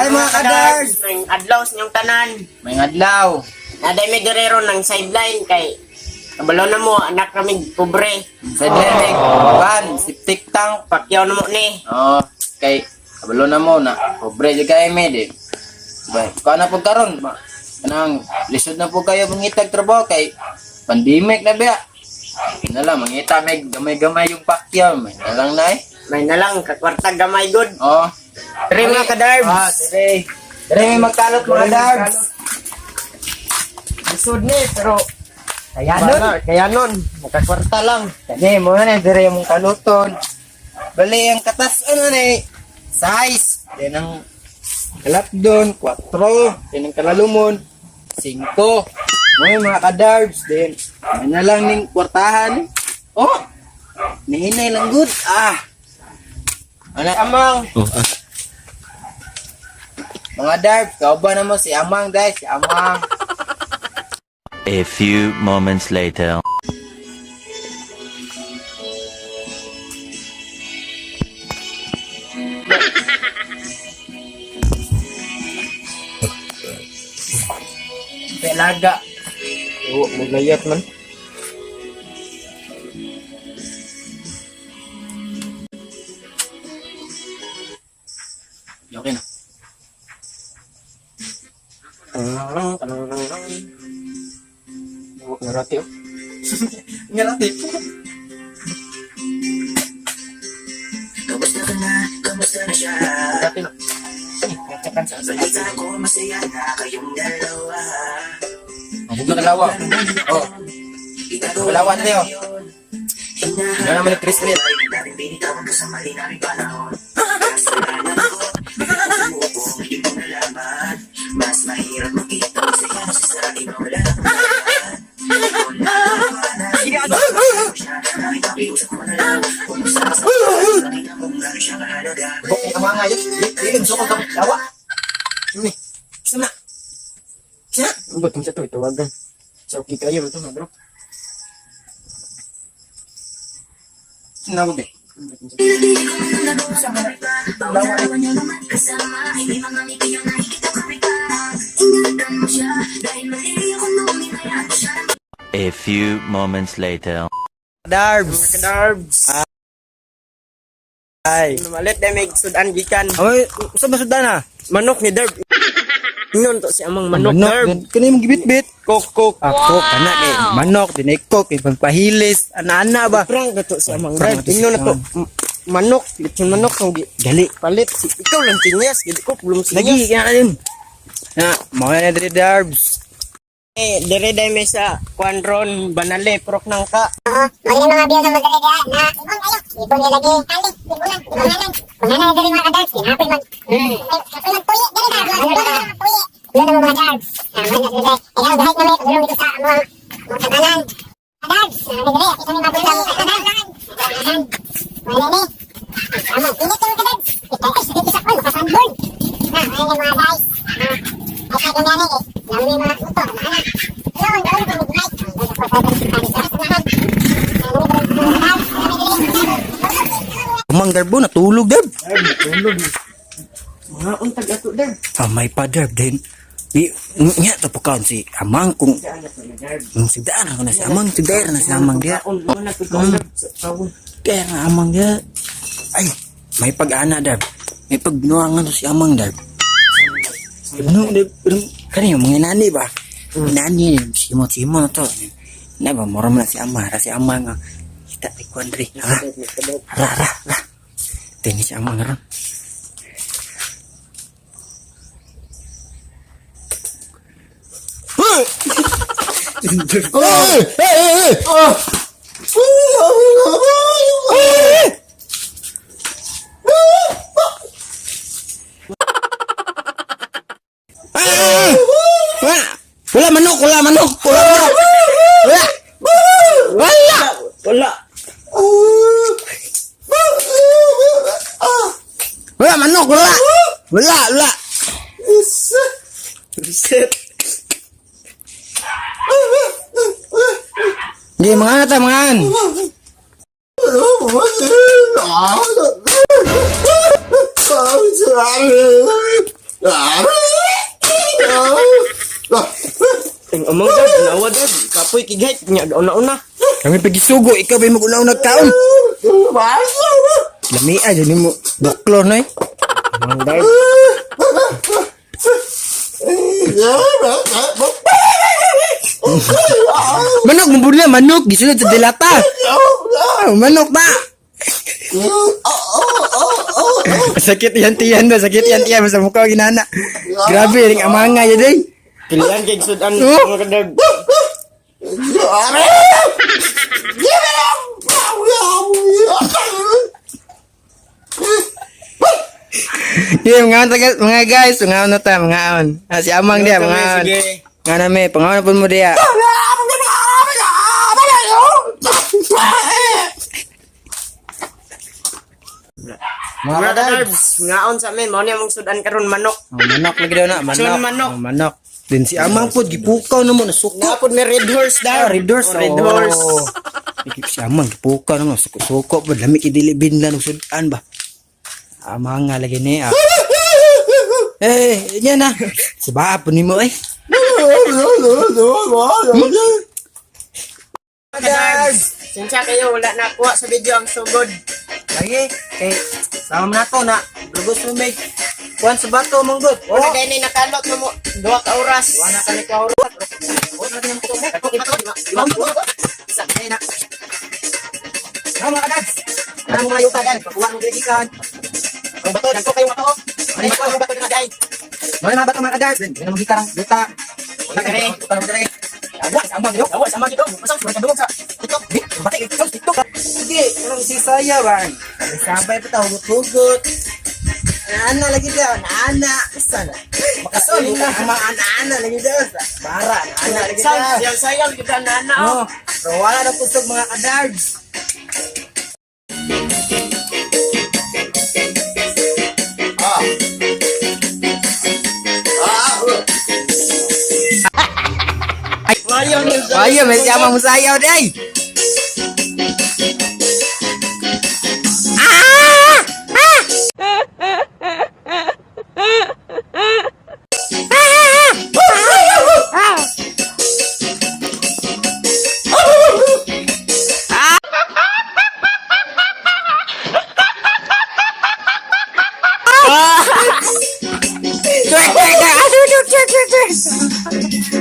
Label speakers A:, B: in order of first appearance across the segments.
A: Ay, mga kadars!
B: May adlaw sa inyong tanan.
A: May adlaw.
B: Naday may direro ng sideline kay kabalo na mo anak kami pobre.
A: Sa Derek, van, septic tank.
B: Pakyaw na mo ni.
A: Oo, kay kabalo na mo na pobre jud kay me di. Ba, kuha na po karon ba. Kanang lisod na po kayo mangitag trabaho kay pandemic na ba. Na lang mangita may gamay-gamay yung pakyaw, may na lang na eh.
B: May na lang kakwarta gamay good.
A: Oo.
B: Dire mga kadarbs.
A: Ah, dire. Dire may magkalot, mga darbs.
B: Lisod ni pero
A: Kaya nun.
B: Bala, kaya nun makakwarta lang.
A: Kani mo na dire mong kaluton. Bali ang katas ano na eh. Size. Then ang kalapdon, 4. Then ang kalalumon, 5. Mo yung mga kadarbs. Then ano na lang ning kwartahan. Oh! Nihinay lang good. Ah! Ano?
B: Amang.
A: Mga darbs, kauban na mo si Amang dahil si Amang.
C: A few moments later.
A: Pelaga.
B: Oh, maglayat man.
A: Okay na.
B: Ngarati oh.
A: Ngarati.
D: Kamusta ka na? Kamusta na siya?
B: Ngarati na. Ngatsakan sa asa.
D: Balita ko masaya na kayong dalawa.
A: Ang kalawa. Oh,
D: Ginagawa
A: Kalawa
D: na
A: na yun.
D: yun.
A: Wala naman ni Chris Lee.
D: Ay, daming binitawan ka sa mali naming panahon. Kasalanan ko, bigla ko sumuko, hindi ko nalaman. Mas mahirap makita masaya na siya sa iba, wala na akong nalaman. Ikaw lang ang iwanan, hindi ko siya. Nakita ko, iusap mo na lang. Kung sa kasama, nakita mong gano'n siya kahalaga.
A: Bok ang mga yun. Di suko ka lawa. Ini. Sana. Sana.
B: Ba't sa to itawagan? Sa okay kayo ito na bro.
A: Sinawag eh.
C: A few moments later.
A: Darbs.
B: Kadarbs.
A: Ay.
B: Malit na may sudan gikan.
A: Ay, usa ba sudan ah?
B: Manok ni Derb. Ingon to si amang manok, Derb.
A: Kani mong gibit-bit.
B: Kok kok.
A: Ako kana kay manok dinay cook ipagpahilis ana-ana ba.
B: Prank na to si amang
A: Prank
B: Derb.
A: na to si
B: Ingon na to.
A: Amang.
B: Manok, lechon manok ang gi
A: Gali.
B: palit. Si, ikaw lang tinyas, gid ko belum
A: Lagi
B: sinyas.
A: kina ka din. Na, mao na diri darbs.
B: Eh, dire dai may sa kwan ron banale prok nang ka.
E: Magaling mga biyo sa magaling na ibon kayo. Ibon niya lagi. Ali, ibunan, ibunanan. Ibunanan diri mga kadarbs. Hinapin man. Hapin man puyi. Diri na. Diri na puyi. Yun ang mga darbs. Ah, mga darbs. Ikaw, gahit na may tulong dito sa mga mga katanan. Darbs. Ah, diri. Ito ni magulang. Darbs. Wala ni. Tama. Ingat kayo mga darbs. Ito ay sa dito sa kwan. Makasandol. Ah, ayun yung mga guys. Ah, ay kaya ganyan eh. Lalo na yung mga motor. Mga anak.
A: Amang darbo natulog darb.
B: Tulog. Mga untag ato Derb.
A: Ah, may pa darb din. Di nya to pagkaon si Amang kung
B: Derb.
A: kung sigdaan ako na si Amang, sigdaan na si Amang dia.
B: Kaon mo na kaon Derb. Sa kaon.
A: Kaya nga amang dia. Ay, may pag-ana darb. May pagbinuangan to si Amang darb. Ano, kani yung mga inani ba? Inani, simo-simo na to. Na ba, mura man na si Ama. Ra si Ama nga. Kita, ay kuwan ri. Ra, ra, ra, ra. Tini si Amang ron. Wala! Wala manok! Wala manok! Wala manok! Wala! Wala!
B: Wala.
A: Wala manok! Wala! Wala! Wala!
B: Reset.
A: Hindi, mga ta, mga an.
B: Ang amang dad, nawa dad. Kapoy kigay, nya una-una.
A: Kami pagisugo, ikaw ba'y mag-una-una kaon? Lamia, dyan mo. Doklo, no eh.
B: Amang dad.
A: Manok, mabudla, manok. Gisunod sa dilata. Oh, manok ba? Sakit yan tiyan ba? Sakit yan tiyan. Basta mukha ginana. Grabe, ring amanga yan eh.
B: Pilihan kay sudan
A: Oh.
B: mga kadag.
A: Yeah, mga taga, mga guys, mga ano ta, mga on. Ah, si Amang dia, mga on.
B: Sige.
A: Nga na me, pangaon po mo dia.
B: Mga kadarbs, ngaon sa amin, mao ni among sudan karon manok.
A: Oh, manok lagi daw na, manok.
B: Sun manok.
A: Oh, manok. Din si Amang pod gipukaw na mo nasuko.
B: Napod may red horse
A: Ah,
B: daw.
A: red horse.
B: Oh, red horse.
A: Oh. Si Amang gipukaw na mo suko-suko pod lami kay dili binlan og sudan ba. Amang nga lagi ni. Ah. Eh, yan na. Sa baa po nimo eh.
B: Kadarbs, sinsya kayo wala na kuha sa video ang sugod.
A: Lagi kay sama na to na. Lugos mo may kuan sa bato manggod.
B: Wala oh. ni nakalot na mo duha ka oras.
A: Wala ka ni kaoras. Mga kadads. Ano mga yuta dyan? Pagkuha ng gigikan.
B: Ang bato, dagko kayo bato. Ano yung bato, bato na day.
A: Mga mga bato mga kadads. Hindi na magikarang yuta.
B: Wala ka rin.
A: Yuta na dere. Awa, ambang yo.
B: Awa sama gito. Masang sa kadungog sa TikTok.
A: Di, bati ikaw TikTok. Sige, anong sisaya ba? Sabay pa ta hugot-hugot. Ana lagi daw, ana. Sana. Makason na mga ana-ana lagi daw. Para ana lagi
B: Sang,
A: daw.
B: sayang sayang kita na na.
A: Oh, pero wala na kusog mga kadards. Ayo, may siya musayaw day. Twek, twek, twek. Ah, twek, twek, twek, twek.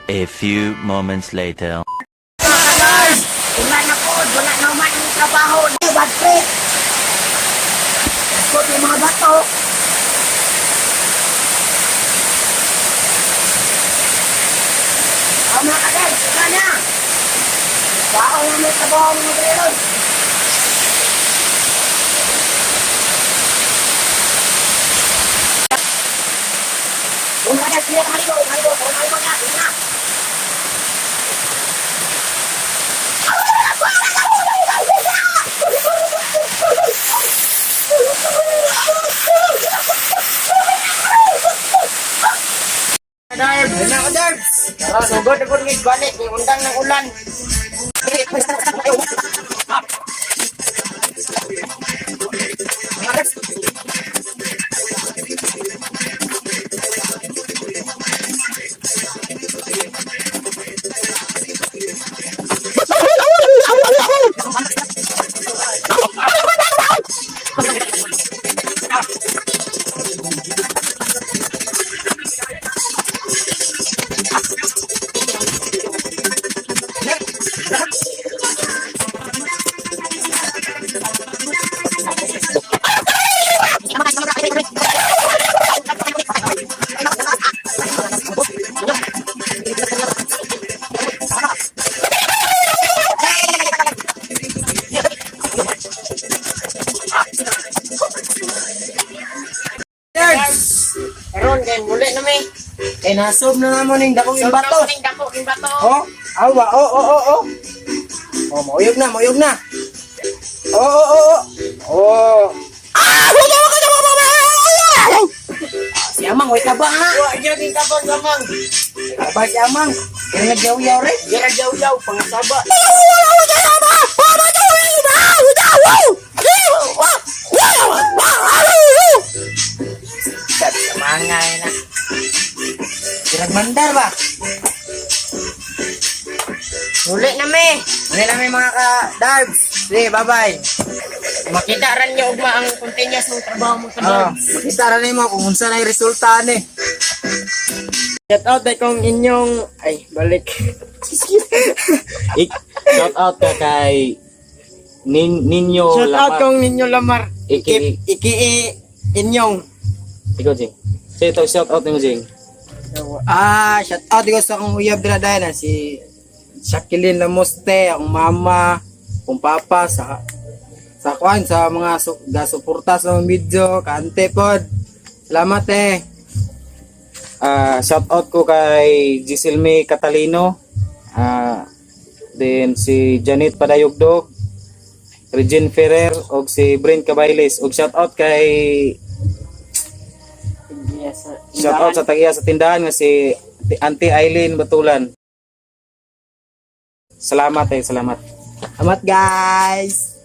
C: A few moments later.
E: Wala na po, wala na man ang trabaho. Bad trip. bato. Oh, mga kadarbs, ito na. Baon na may trabaho mga dere. Kung kada siya maligo, maligo, maligo na, na.
A: Darbs! Ayun na ka, Darbs!
B: Tara, sugod na mig balik kay undang ng ulan.
A: Darbs!
B: Karon kay muli na mi.
A: Eh, nasob na naman yung dakong yung bato.
B: Ning dako ning bato.
A: Oh, awa, oh. Oh, mauyog na, mauyog na. Oh. Oh. Ah! Si Amang, way tabang ha.
B: Wa gyud ning tabang lamang.
A: Tabang si Amang. Kaya nagyaw-yaw rin.
B: Gira yaw-yaw pangasaba.
A: Sabi sa mga na. Ginagmandar ba?
B: Muli na mi.
A: Ano lang may mga ka-darbs. Sige, bye-bye.
B: Makita ran niyo ugma ang continuous ng trabaho mo sa
A: Oh,
B: darbs.
A: makita rin mo kung unsa na yung resulta ni.
B: Shout out ay kong inyong ay balik.
F: Shout out ka kay Ninyo
B: Shout out
F: Lamar.
B: kong ninyo Lamar.
F: Iki,
B: Iki inyong.
F: ikaw, Jing. Say ito, shout out nimo, Jing.
A: Ah, shout out ko sa akong uyab dira dahil na si Jacqueline Lamoste, akong mama, akong papa sa kwan sa mga gasuporta sa mga video, kaante pod. Salamat eh.
F: Ah, shout out ko kay Giselme Catalino. Then si Janet Padayugdog, Regine Ferrer og si Brent Cabayles. Og shout out kay shout out sa tagiya sa tindahan nga si Auntie Eileen Batulan. Salamat eh, salamat.
A: Salamat guys.